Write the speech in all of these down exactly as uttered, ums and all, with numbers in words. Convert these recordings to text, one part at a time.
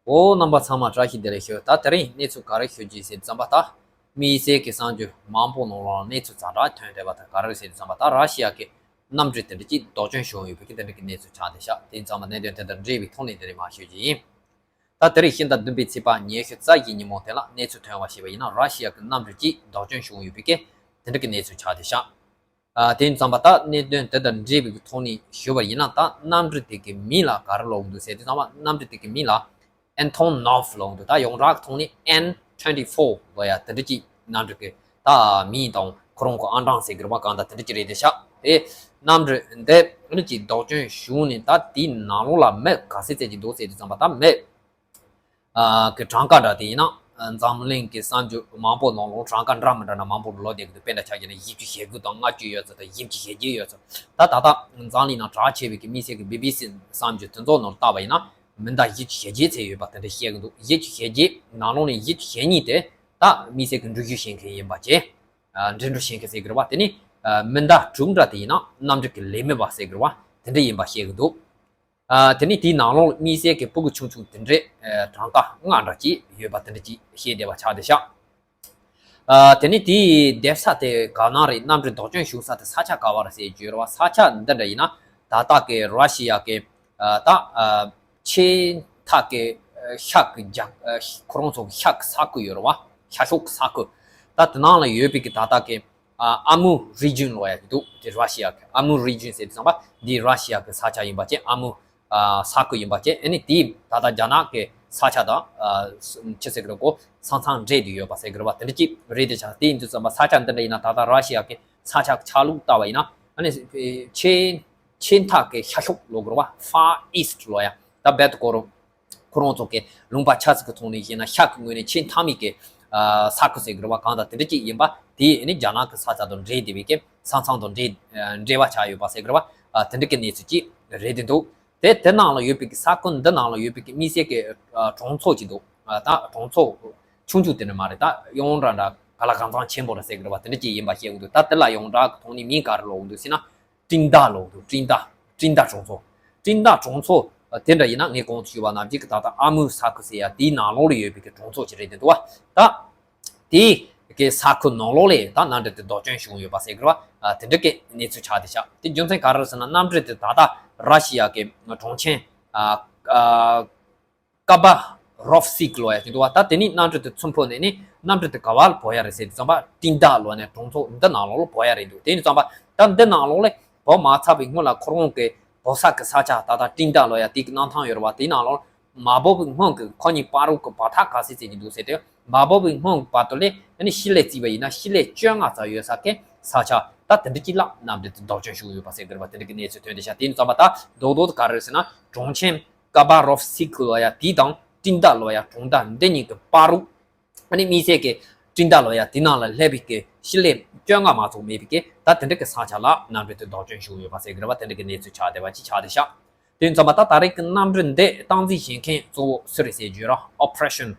འོ། རྣམ་པ་ཚང་མ་བཀྲ་ཤིས་བདེ་ལེགས་ཞུ། ད་དེ་རིང་གནས་ཚུལ་ག་རེ་ཞུ་རྒྱུ་ཟེར་དུས་ཙམ་པ། ད་དམིགས་བསལ་གྱི་གསར་འགྱུར་མང་པོ་ནང་ལ་གནས་ཚུལ་ཛ་དྲག་ཐོན་བསྡད་པ་དང་། ག་རེ་ཟེར་དུས་ཙམ་པ། ད་ར་ཤི་ཡ་གི་གནམ་གྲུ་དེ་འདྲ་ཅིག་བདག་སྐྱོང་བྱུང་ཡོད་པའི་གི་དེ་འདྲ་གི་གནས་ཚུལ་ཆགས་བསྡད་ཤག་དེ་ཙམ་པ་གནད་དོན་དེ་དང་འབྲེལ་བའི་ཐོག་ནས་དེ་རིང་མར་ཞུ་རྒྱུ་ཡིན། ད་དེ་རིང་ཕྱི་ཟླ་བདུན་པའི་ཚེས་པ་ཉི་ཤུ་རྩ་བཞི་ཉིན་མོ་དེ་ལ་གནས་ཚུལ་ཐོན་པ་ཞིག་པ་ཡིན་ན། ར་ཤི་ཡ་གི་གནམ་གྲུ་ཅིག་བདག་སྐྱོང་བྱུང་ཡོད་པའི་གི་དེ་འདྲ་གི་གནས་ཚུལ་ཆགས་བསྡད་ཤག་ཨ། དེ་ཙམ་པ་ད་གནད་དོན་དེ་དང་འབྲེལ་བའི་ཐོག་ནས་ཞུ་བ་ཡིན་ན། ད་གནམ་གྲུ་དེ་གི་མིང་ལ་ག་རེ་ལབ་ཀྱི་འདུག་ཟེར་དུས་ཙམ་པ། གནམ་གྲུ་དེ་གི་མིང་ལ་Antonov ལབ་ཀྱི་འདུག་ད་ཡོངས་གྲགས་ཀྱི་ཐོག་ནས་N twenty four ལབ་ཡ་དེ་འདྲ་ཅིག་གནམ་གྲུ་གི་ད་མིང་དང་ཁོ་རང་གི་ཨང་གྲངས་ཟེར་གྱི་རེད་པ། གང་ལྟར་དེ་འདྲ་ཅིག་རེད་བསྡད་ཤག་དེ་གནམ་གྲུ་འདི་ཨ་ནི་ཅིག་བདག་སྐྱོང་བྱུང་ནས། ད་དེའི་ནང་ལོགས་ལ་མི་ག་ཚོད་ཙམ་ཅིག་འདུག་ཟེར་དུས་ཙམ་པ། ད་མི་ཨ། གི་གྲངས་ཀ་འདྲ་དེ་ཡིན་ན། ཨ། འཛམ་གླིང་གི་གསར་འགྱུར་མང་པོ་ནང་ལོགས་གྲངས་ཀ་འདྲ་མི་འདྲ་འདྲ་མང་པོ་ལོག་བསྡད་ཀྱི་འདུག་དཔེར་ན་ཆ་བཞག་ན་བཞི་བཅུ་ཞེ་དགུ་དང་ལྔ་བཅུ་ཡོད་ཚད་དང་བཞི་བཅུ་ཞེ་བརྒྱད་ཡོད་ཚད། ད་ད་ལྟ་འཛམ་གླིང་ནང་གྲགས་ཆེ་བའི་གི་དམིགས་བསལ་གྱི་བི་བི་སི་གསར་འགྱུར་དེ་ཚོ་ནང་ལ་བལྟས་པ་ཡིན་ན། མི་འདྲ་བཞི་བཅུ་ཞེ་བརྒྱད་ཙམ་ཡོད་པ་དེ་འདྲ་བཤད་ཀྱི་འདུག་བཞི་བཅུ་ཞེ་བརྒྱད་ནང་ལོགས་ནས་བཞི་བཅུ་ཞེ་གཉིས་དེ་ད་དམིགས་བསལ་གྱི་འགྲུལ་བཞུད་བྱེད་མཁན་ཡིན་པ་བཅས། ཨ། འགྲིམ་འགྲུལ་བྱེད་མཁན་ཟེར་གྱི་རེད་པ། དེ་ནས་ཨ། མི་འདྲ་དྲུག་འདྲ་དེ་ཡིན་ན་གནམ་གྲུ་གི་ལས་མེད་པ་ཟེར་གྱི་རེད་པ། དེ་འདྲ་ཡིན་པ་བཤད་ཀྱི་འདུག་ཨ། དེ་ནས་དེའི་ནང་ལོགས་དམིགས་བསལ་གྱི་ཕྲུ་གུ་ཆུང་ཆུང་དེ་འདྲས། ཨ། གྲངས་ཀ་ལྔ་འདྲ་ཅིག་ཡོད་པ་དེ་འདྲ་ཅིག་བཤད་བསྡད་པ་ཆགས་བསྡད་ཤག་ཨ། དེ་ནས་དེའི་བསྡད་ས་དེ་ག་ན་རེད། གནམ་གྲུ་བདག་སྐྱོང་བྱུང་ས་དེ་ས་ཆ་ག་བ་རེད་ཟེར་བརྗོད་རེད་པ། ས་ཆ་འདི་འདྲ་ཡིན་ན་ད་ལྟ་གི་ར་ཤི་ཡ་གི་ཨ། ད་ཨ། ཆེས་མཐའ་གི་ཨ། ཤར་གི་རྒྱ། ཨ། ཁོ་རང་ཚོ་གི་ཤར་གི་ས་ཁུལ་ཡོད་རེད་པ། ཤར་ཕྱོགས་གི་ས་ཁུལ། ད་དེ་ནང་ལ་ཡོད་པའི་གི་ད་ལྟ་གི་ཨ། ཨ་མུ་རི་ཇིན་ལབ་ཡ་དེ་འདུག་དེ་ར་ཤི་ཡ་གི་ཨ་མུ་རི་ཇིན་ཟེར་དུས་ཙམ་པ། འདི་ར་ཤི་ཡ་གི་ས་ཆ་ཡིན་པ་བཅས། ཨ་མུ། ཨ། ས་ཁུལ་ཡིན་པ་བཅས། ཨ་ནི་དེ་ད་ལྟ་རྒྱ་ནག་གི་ས་ཆ་དང་། ཨ། ཆི་ཟེར་གི་རེད་གོ། ས་མཚམས་འདྲེས་བསྡད་ཡོད་པ་ཟེར་གི་རེད་པ། དེ་འདྲ་ཅིག་རེད་བསྡད་ཤག་དེ་ཡིན་དུས་ཙམ་པ་ས་ཆ་འདི་འདྲ་ཡིན་ན། ད་ལྟ་ར་ཤི་ཡ་གི་ས་ཆ་གི་ཆ་ལུགས་ལྟ་བ་ཡིན་ན། ཨ་ནི་ཆེས་ཆེས་མཐའ་གི་ཤར་ཕྱོགས་ལབ་དགོས་རེད་པ། Far East ལབ་ཡ། ད་རྦད་དེ་ཁོ་རང་ཁོ་རང་ཚོ་གི་ལུང་པ་ཆ་ཚིགས་ཀྱི་ཐོག་ནས་བཤད་ན་ཤར་གྱི་ངོས་ནས་ཆེས་མཐའ་མའི་གི་ཨ། ས་ཁུལ་ཟེར་གི་རེད་པ། གང་ལྟར་དེ་འདྲ་ཅིག་ཡིན་པ། དེ་ནི་རྒྱ་ནག་གི་ས་ཆ་དང་འདྲེས་བསྡད་པའི་གི་ས་མཚམས་དང་འདྲེས། ཨ། འབྲེལ་བ་ཆགས་ཡོད་པ་ཟེར་གི་རེད་པ། ཨ། དེ་འདྲ་གི་གནས་ཚུལ་ཅིག་རེད་བསྡད་འདུག་དེ་དེ་ནང་ལ་ཡོད་པའི་གི་ས་ཁུལ་འདི་ནང་ལ་ཡོད་པའི་གི་དམིགས་བསལ་གྱི་ཨ། གྲོང་ཚོ་ཅིག་འདུག་ཨ། ད་གྲོང་ཚོ་ཆུང་ཆུང་དེ་འདྲ་མ་རེད། ད་ཡོངས་གྲགས་འདྲ་ག་ལ་གང་འཚམ་ཆེན་པོ་རེད་ཟེར་གི་རེད་པ། དེ་འདྲ་ཅིག་ཡིན་པ་བཤད་གི་འདུག་ད་དེ་ལ་ཡོངས་གྲགས་ཀྱི་ཐོག་ནས་མིང་ག་རེ་ལབ་གི་འདུག་ཟེར་ན། ཀྲིན་ཏཱ་ལབ་འདུག་ཀྲིན་ཏཱ། ཀྲིན་ཏཱ་གྲོང་ཚོ། ཀྲིན་ཏཱ་གྲོང་ཚོ་དེ་འདྲ་ཡིན་ན། ངས་གོང་དུ་ཞུས་པ་ནང་བཞིན་གྱི་ད་ལྟ་ཨ་མུ་ས་ཁུལ་ཟེར་ཡ་དེའི་ནང་ལོགས་ལ་ཡོད་པའི་གི་གྲོང་ཚོ་ཅིག་རེད་བསྡད་འདུག་པ། ད་དེའི་གི་ས་ཁུལ་ནང་ལོགས་ལ་ད་གནམ་གྲུ་དེ་བདག་སྐྱོང་བྱུང་ཡོད་པ་ཟེར་གི་རེད་པ། ཨ། དེ་འདྲ་གི་གནས་ཚུལ་ཆགས་བསྡད་ཤག་དེ་རྒྱུ་མཚན་ག་རེ་རེད་ཟེར་ན། གནམ་གྲུ་དེ་ད་ལྟ་ར་ཤི་ཡ་གི་གྲོང་ཁྱེར། ཨ། ཨ། ཀ་པ་རོབ་སི་ཀ་ལབ་ཡ་ཅིག་འདུག་པ། ད་དེ་ནས་གནམ་གྲུ་དེ་ཚུར་འཕུར་ནས་ནི་གནམ་གྲུ་དེ་ག་བ་ལ་བབས་ཡ་རེད་ཟེར་དུས་ཙམ་པ། ཀྲིན་ཏཱ་ལབ་ནས་གྲོང་ཚོ་འདི་ནང་ལོགས་ལ་བབས་ཡ་རེད་འདུག་དེ་ཡིན་དུས་ཙམ་པ། ད་འདི་ནང་ལོགས་ལ་བབས་མ་ཚར་བའི་སྔོན་ལ་ཁོ་རང་གི་བབས་ས་གི་ས་ཆ། ད་ལྟ་ཀྲིན་ཏཱ་ལབ་ཡ་དེ་གི་གནམ་ཐང་ཡོད་རེད་པ། དེའི་ནང་ལོགས་མ་བབས་པའི་སྔོན་གྱི་ཁོ་གཉིས་བར་དུ་གི་བར་ཐག་ག་ཚོད་ཙམ་ཅིག་འདུག་ཟེར་དུས། མ་བབས་པའི་སྔོན་གྱི་བར་དུ་ལ་ཨ་ནི་ཕྱི་ལ་བརྩིས་པ་ཡིན་ན་ཕྱི་ལ་བཅོ་ལྔ་ཙམ་ཡོད་ས་གི་ས་ཆ། ད་དེ་འདྲ་ཅིག་ལ་གནམ་གྲུ་དེ་བདག་སྐྱོང་བྱུང་ཡོད་པ་ཟེར་གི་རེད་པ། དེ་འདྲ་གི་གནས་ཚུལ་ཐོན་བསྡད་ཤག་དེ་ཡིན་དུས་ཙམ་པ། ད་རྡོག་རྡོག་དེ་ག་རེ་རེད་ཟེར་ན། གྲོང་ཁྱེར་ཀ་པ་རོབ་སི་ཀ་ལབ་ཡ་དེ་དང་ཀྲིན་ཏཱ་ལབ་ཡ་གྲོང་རྡལ་འདི་གཉིས་ཀྱི་བར་དུ། ཨ་ནི་དམིགས་བསལ་གྱི་ཀྲིན་ཏཱ་ལབ་ཡ་དེ་ནང་ལ་སླེབས་པའི་གི་ཕྱི་ལ་བཅོ་ལྔ་མ་གཏོགས་མེད་པའི་གི། ད་དེ་འདྲ་གི་ས་ཆ་ལ་གནམ་གྲུ་དེ་བདག་སྐྱོང་བྱུང་ཡོད་པ་ཟེར་གི་རེད་པ། དེ་འདྲ་གི་གནས་ཚུལ་ཆགས་བསྡད་པ་ཅིག་ཆགས་བསྡད་ཤག་དེ་ཡིན་དུས་ཙམ་པ། ད་ད་རེས་ཀྱི་གནམ་གྲུ་འདི་སྟངས་འཛིན་བྱེད་མཁན་གཙོ་བོ་སུ་རེད་ཟེར་བརྗོད་ར། ཨོ་པ་རེ་ཤན།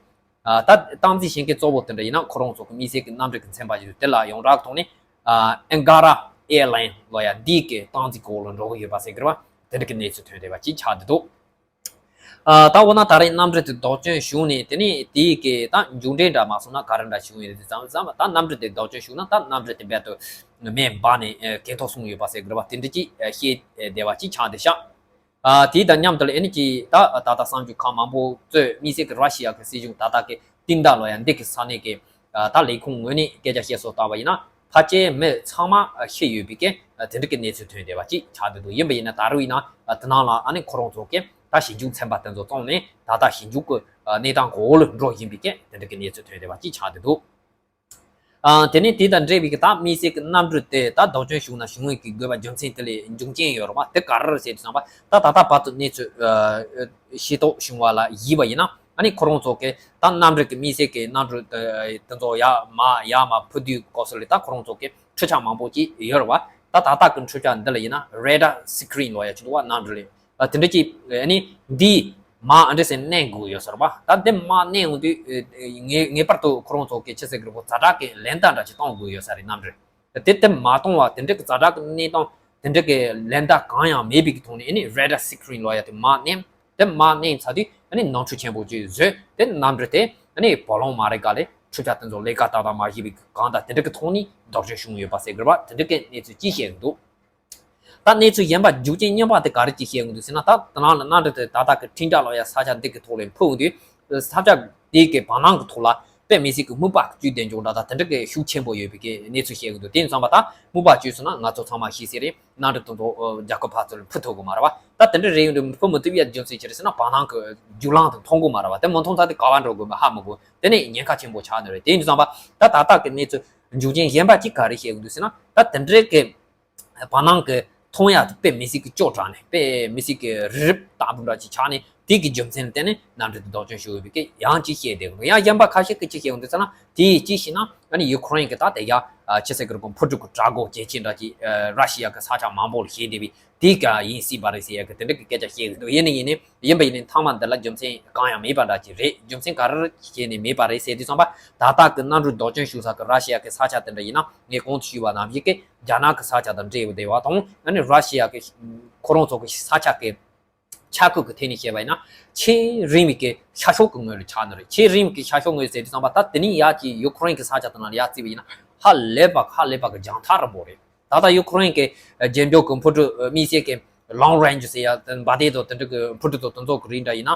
ཨ། ད་སྟངས་འཛིན་བྱེད་མཁན་གཙོ་བོ་དེ་འདྲ་ཡིན་ན་ཁོ་རང་ཚོ་གི་དམིགས་བསལ་གྱི་གནམ་གྲུ་གི་ཚན་པ་ཞིག་འདུག་དེ་ལ་ཡོངས་གྲགས་ཐོག་ནས། ཨ། ཨན་གྷ་ར་ཨེར་ལའིན་ལབ་ཡ་འདི་གི་སྟངས་འཛིན་གོ་ལ་འགྲོ་གི་ཡོད་པ་ཟེར་གི་རེད་པ། དེ་འདྲ་གི་གནས་ཚུལ་ཐོན་བསྡད་པ་ཅིག་ཆགས་བསྡད་འདུག་ཨ། ད་འོ་ན་ད་རེས་གནམ་གྲུ་དེ་བདག་སྐྱོང་བྱུང་ནས། དེ་ནས་དེའི་གི་ད་མཇུག་འབྲས་འདྲ་མ་སོང་ན་ག་རེ་འདྲ་བྱུང་ཡོད་རེད་ཟེར་དུས་ཙམ་པ། ད་གནམ་གྲུ་དེ་བདག་སྐྱོང་བྱུང་ན་ད་གནམ་གྲུ་དེ་རྦད་དེ་མེ་འབར་ནས་ཨ་གད་ཐོག་སོང་ཡོད་པ་ཟེར་གི་རེད་པ། དེ་འདྲ་ཅིག་ཨ་བཤད་བསྡད་པ་ཅིག་ཆགས་བསྡད་ཤག་ཨ། དེ་དང་མཉམ་དུ་ལ་ཨ་ནི་ཅིག་ད་ད་ལྟ་གསར་འགྱུར་ཁག་མང་པོ་གཙོས་དམིགས་བསལ་གྱི་ར་ཤི་ཡ་གི་སྲིད་གཞུང་ད་ལྟ་གི་ཀྲིན་ཏཱ་ལབ་ཡ་འདི་གི་ས་གནས་ཀྱི་ཨ་ད་ལས་ཁུངས་ངོས་ནས་སྐད་ཆ་བཤད་སྲོལ་ལྟ་བ་ཡིན་ན། ཕལ་ཆེར་མི་ཚང་མ་ཤི་ཡོད་པའི་གི་དེ་འདྲ་གི་གནས་ཚུལ་ཐོན་བསྡད་པ་ཅིག་ཆགས་བསྡད་འདུག་ཡིན་པ་ཡིན་ན་ད་རུང་ཡིན་ན་ཨ་དེ་ནང་ལ་ཨ་ནི་ཁོ་རང་ཚོ་གི་ད་ཞིབ་འཇུག་ཚན་པ་དེ་ཚོ་བཙོང་ནས་ད་ལྟ་ཞིབ་འཇུག་གི་ཨ་གནས་སྟངས་གོ་ལ་འགྲོ་བཞིན་པའི་གི་དེ་འདྲ་གི་གནས་ཚུལ་ཐོན་བསྡད་པ་ཅིག་ཆགས་བསྡད་འདུག་ཨ། དེ་ནས་དེ་དང་འབྲེལ་བའི་གི་ད་དམིགས་བསལ་གྱི་གནམ་གྲུ་དེ་ད་བདག་སྐྱོང་བྱུང་ན་བྱུང་བའི་གི་དགོས་པ་རྒྱུ་མཚན་དེ་ལ་འབྱུང་རྐྱེན་ཡོད་རེད་པ། དེ་ག་རེ་རེད་ཟེར་དུས་ཙམ་པ། ད་ད་ལྟ་བར་དུ་གནས་ཚུལ་ཨ་ཤེས་རྟོགས་བྱུང་བ་ལ་གཞིགས་པ་ཡིན་ན། ཨ་ནི་ཁོ་རང་ཚོ་གི་ད་གནམ་གྲུ་གི་དམིགས་བསལ་གྱི་གནམ་གྲུ་དེ་དེ་ཚོ་ཡར་མར་ཡར་མར་འཕུར་དུས་སྐབས་སུ་ལ་ད་ཁོ་རང་ཚོ་གི་འཕྲུལ་ཆས་མང་པོ་ཅིག་ཡོད་རེད་པ། ད་ད་ལྟ་གི་འཕྲུལ་ཆས་འདི་ལ་ཡིན་ན་རེ་ཌར་སི་ཀི་རིན་ལབ་ཡ་ཅིག་འདུག་པ། གནམ་གྲུ་ལ། ཨ། དེ་འདྲ་ཅིག་ཨ་ནི་འདི་མར་ཨ་འདྲ་ཟེར་གནོན་དགོས་ཡོད་ས་རེད་པ། ད་འདི་མར་གནོན་ཡོང་དུས་ཨ་ངེས་ངེས་པར་དུ་ཁོ་རང་ཚོ་གི་ཅི་ཟེར་གི་རེད་གོ། ཛ་དྲག་གི་ལན་བརྡ་འདྲ་ཅིག་གཏོང་དགོས་ཡོད་ས་རེད། གནམ་གྲུ་དེ་དེ་མ་གཏོང་བ། དེ་འདྲ་གི་ཛ་དྲག་གི་གནོན་སྟངས་དེ་འདྲ་གི་ལན་བརྡ་གང་ཡང་མེད་པའི་གི་ཐོག་ནས། ཨ་ནི་རེ་ཌར་སི་ཀི་རིན་ལབ་ཡ་དེ་མར་གནོན། དེ་མར་གནོན་ཚར་དུས་ ཨ་ནི་ནོར་འཁྲུལ་ཆེན་པོ་ཅིག་བཟོས། དེ་གནམ་གྲུ་དེ་ཨ་ནི་བོ་ལོང་མ་རེ་ག་ལས་འཕྲུལ་ཆས་དེ་ཚོ་ལས་ཀ་ཏག་ཏག་མ་བྱས་པའི་གང་ལྟར་དེ་འདྲ་གི་ཐོག་ནས་བདག་སྐྱོང་བྱུང་ཡོད་པ་ཟེར་གི་རེད་པ། དེ་འདྲ་གི་གནས་ཚུལ་ཅིག་བཤད་གི་འདུག་ད་གནས་ཚུལ་གཞན་པ་རྒྱུ་རྐྱེན་གཉིས་པ་དེ་ག་རེ་ཅིག་བཤད་གི་འདུག་ཟེར་ན། ད་དེ་ནང་ལ་གནམ་གྲུ་དེ་ད་ལྟ་གི་འཕྲིན་བརྒྱུད་ལ་ཡ་ས་ཆ་འདི་གི་ཐོག་ལ་འཕུར་འོང་དུས་ས་ཆ་དེ་གི་བར་སྣང་གི་ཐོག་ལ་དཔེ་མི་སྲིད་ཀྱི་སྨུག་པ་བཅུག་བསྡད་འཇོག་འདྲ་དང་དེ་འདྲ་གི་ཤུགས་ཆེན་པོ་ཡོད་པའི་གི་གནས་ཚུལ་བཤད་གི་འདུག་དེ་ཡིན་ཙང་པ་ད་སྨུག་པ་བཅུག་སོང་ན་ང་ཚོ་ཚང་མ་ཤེས་གསལ་རེད། གནམ་གྲུ་དེ་ཚོ་རྒྱལ་ཁབ་ཕར་ཚུར་འཕུར་ཐུབ་གི་མ་རེད་པ། ད་དེ་འདྲ་རེད་ཡོང་དུས་འཕུར་མི་ཐུབ་ཡ་རྒྱུ་མཚན་ཅི་རེད་ཟེར་ན་བར་སྣང་གི་རྒྱུ་ལམ་དེ་མཐོང་གི་མ་རེད་པ། དེ་མ་མཐོང་ཚར་དུས་ག་པར་འགྲོ་དགོས་མིན་ཧ་མི་གོ། དེ་ནས་ཉེན་ཁ་ཆེན་པོ་ཆགས་ནི་རེད། དེ་ཡིན་དུས་ཙང་པ་ད་ད་ལྟ་གི་གནས་ཚུལ་རྒྱུ་རྐྱེན་གཞན་པ་གཅིག་ག་རེ་བཤད་གི་འདུག་ཟེར་ན། ད་དེ་འདྲའི་གི་བར་སྣང་གི་མཐོང་ཡ་དེ་དཔེ་མི་སྲིད་ཀྱི་སྐྱོ་དྲགས་ནས་དཔེ་མི་སྲིད་ཀྱི་རི་རབ་ལྟ་བུ་འདྲ་ཅིག་ཆགས་ནས། དེ་གི་རྒྱུ་མཚན་ལ་བརྟེན་ནས་གནམ་གྲུ་དེ་བདག་སྐྱོང་ཞུ་དགོས་པའི་སྐད་ཡང་ཅིག་བཤད་བསྡད་འདུག་ཡང་གཞན་པ་ཁ་ཤས་ཀྱིས་ཅི་བཤད་ཡོང་འདུག་ཟེར་ན། དེ་ཅི་ཞེ་ན་ཨ་ནི་ཡུ་ཁུ་རེན་གྱི་ད་དེ་ཡ་ཆི་ཟེར་གི་རེད་གོ། འཕུར་གྲུ་གི་བྲག་སྒོ་གལ་ཆེན་འདྲ་ཅིག་ར་ཤི་ཡ་གི་ས་ཆ་མང་པོ་ལ་བཞེངས་བསྡད་པའི་དེ་ག་ཡིན་སྲིད་པ་རེད་ཟེར་ཡ་གི་དེ་འདྲ་གི་སྐད་ཆ་བཤད་ཀྱི་འདུག་ཡིན་ནི་ཡིན་ནི་ཡིན་པ་ཡིན་ནི་མཐའ་མ་འདི་ལ་རྒྱུ་མཚན་གང་ཡང་མེད་པ་འདྲ་ཅིག་རེད། རྒྱུ་མཚན་ག་རེ་བྱས་ནས་མེད་པ་རེད་ཟེར་དུས་ཙམ་པ་ད་ལྟ་གི་གནམ་གྲུ་བདག་སྐྱོང་ཞུ་ས་གི་ར་ཤི་ཡ་གི་ས་ཆ་དེ་འདྲ་ཡིན་ན་ངས་གོང་དུ་ཞུས་པ་ནང་བཞིན་གི་རྒྱ་ནག་གི་ས་ཆ་དང་འབྲེལ་བསྡད་པ་དང་ཨ་ནི་ར་ཤི་ཡ་གི་ཁོ་རང་ཚོ་གི་ས་ཆ་གི་ཆ་བགོས་ཀྱི་ཐད་ནས་བཤད་པ་ཡིན་ན་ཆེས་རིང་བའི་གི་ཤར་ཕྱོགས་ཀྱི་ངོས་ལ་ཆགས་ནི་རེད། ཆེས་རིང་བའི་གི་ཤར་ཕྱོགས་ངོས་ཟེར་དུས་ཙམ་པ་ད་དེ་ནི་ཡ་གི་ཡུ་ཁུ་རེན་གི་ས་ཆ་དེ་ནང་ལ་ཡ་བརྩིས་པ་ཡིན་ན་ཧ་ལས་པ་ཧ་ལས་པ་གི་རྒྱང་ཐག་རིང་པོ་རེད། ད་ལྟ་ཡུ་ཁུ་རེན་གི་རྒྱལ་འགྲོ་གི་འཕུར་གྲུ་དམིགས་བསལ་གི་ལོང་རེན་ཇི་ཟེར་ཡ་འབར་མདེལ་དང་དེ་འདྲ་གི་འཕུར་གྲུ་དང་དེ་ཚོ་གི་རིགས་འདྲ་ཡིན་ན་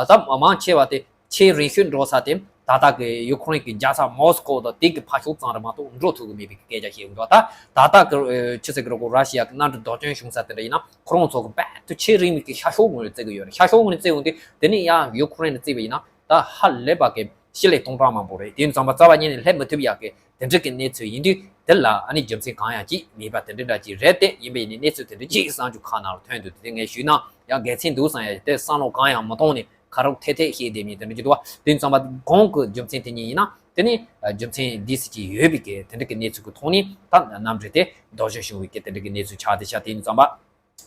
ད་མང་ཆེ་བ་དེ། ཆེས་རིང་ཤོས་འགྲོ་ས་དེ་ད་ལྟ་གི་ཡུ་ཁུ་རེན་གྱི་རྒྱལ་ས་མོ་སི་ཀོ་དང་དེ་གི་ཕ་ཤུལ་ཙམ་རེད་མ་གཏོགས་འགྲོ་ཐུབ་ཀྱི་མེད་པའི་སྐད་ཆ་བཤད་ཡོང་འདུག་ད་ད་ལྟ་གི་ཆི་ཟེར་གི་རེད་གོ། ར་ཤི་ཡ་གི་གནམ་གྲུ་བདག་སྐྱོང་བྱུང་ས་དེ་འདྲ་ཡིན་ན་ཁོ་རང་ཚོ་གི་རྦད་དེ་ཆེས་རིང་བའི་གི་ཤར་ཕྱོགས་ངོས་ལ་བརྩི་གི་ཡོད་རེད། ཤར་ཕྱོགས་ངོས་ལ་བརྩི་ཡོང་དུས་དེ་ནི་ཡང་ཡུ་ཁུ་རེན་ལ་བརྩིས་པ་ཡིན་ན་ད་ཧ་ལས་པ་གི་སྤྱི་ལེ་སྟོང་ཕྲག་མང་པོ་རེད། དེ་ཡིན་ཙང་པ་རྩ་བ་ཉིད་ནས་སླེབས་མི་ཐུབ་ཡ་གི་དེ་འདྲ་གི་གནས་ཚུལ་ཡིན་དུས་དེ་ལ་ཨ་ནི་རྒྱུ་མཚན་གང་ཡང་ཅིག་མེད་པ་དེ་འདྲ་འདྲ་ཅིག་རེད་དེ། ཡིན་པ་ཡིན་ནའི་གནས་ཚུལ་དེ་འདྲ་ཅིག་གསར་འགྱུར་ཁག་ནང་ལ་ཐོན་འདུག་དེ་ངས་ཞུས་ན་ཡང་དགེ་མཚན་འདུག་བསམ་ཡ་དེ་བསམ་བློ་གང་ཡང་མི་གཏོང་ནས། ཁ་རོག་ཐེ་ཐེ་བཤད་བསྡད་མི་དེ་འདྲ་ཅིག་འདུག་བ། དེ་ཙམ་པ་གོང་གི་རྒྱུ་མཚན་དེ་གཉིས་ཡིན་ན་དེ་ནི་རྒྱུ་མཚན་འདི་སྲིད་ཀྱི་ཡོད་པའི་གི་དེ་འདྲ་གི་གནས་ཚུལ་གི་ཐོག་ནས་ད་གནམ་གྲུ་དེ་བདག་སྐྱོང་བྱུང་བའི་གི་དེ་འདྲ་གི་གནས་ཚུལ་ཆགས་བསྡད་ཤག་དེ་ཡིན་ཙམ་པ་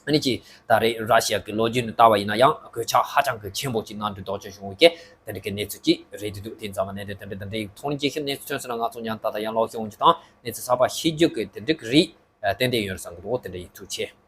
ཨ་ནི་ཅི་ད་རེས་ར་ཤི་ཡ་གི་ལོ་རྒྱུས་ནས་ལྟ་བ་ཡིན་ན་ཡང་གོད་ཆག་ཧ་ཅང་གི་ཆེན་པོ་ཅིག་གནམ་གྲུ་བདག་སྐྱོང་བྱུང་བའི་གི་དེ་འདྲ་གི་གནས་ཚུལ་ཅིག་རེད་འདུག་དེ་ཙམ་པ་ནས་དེ་འདྲ་དེ་འདྲའི་ཐོག་ནས་ཅི་ཞིག་གནས་ཚུལ་ཐོན་སོང་ན་ང་ཚོ་ཉན་ད་ད་ཡང་ལོག་ཤོག་འོང་ཅི་དང་གནས་ཚུལ་གསར་པ་ཤེས་རྒྱུ་གི་དེ་འདྲ་གི་རིགས་ཏན་ཏན་ཡོད་རེད་བསམ་གི་འདུག་དེ་འདྲ་ཡིན། ཐུགས་རྗེ་ཆེ།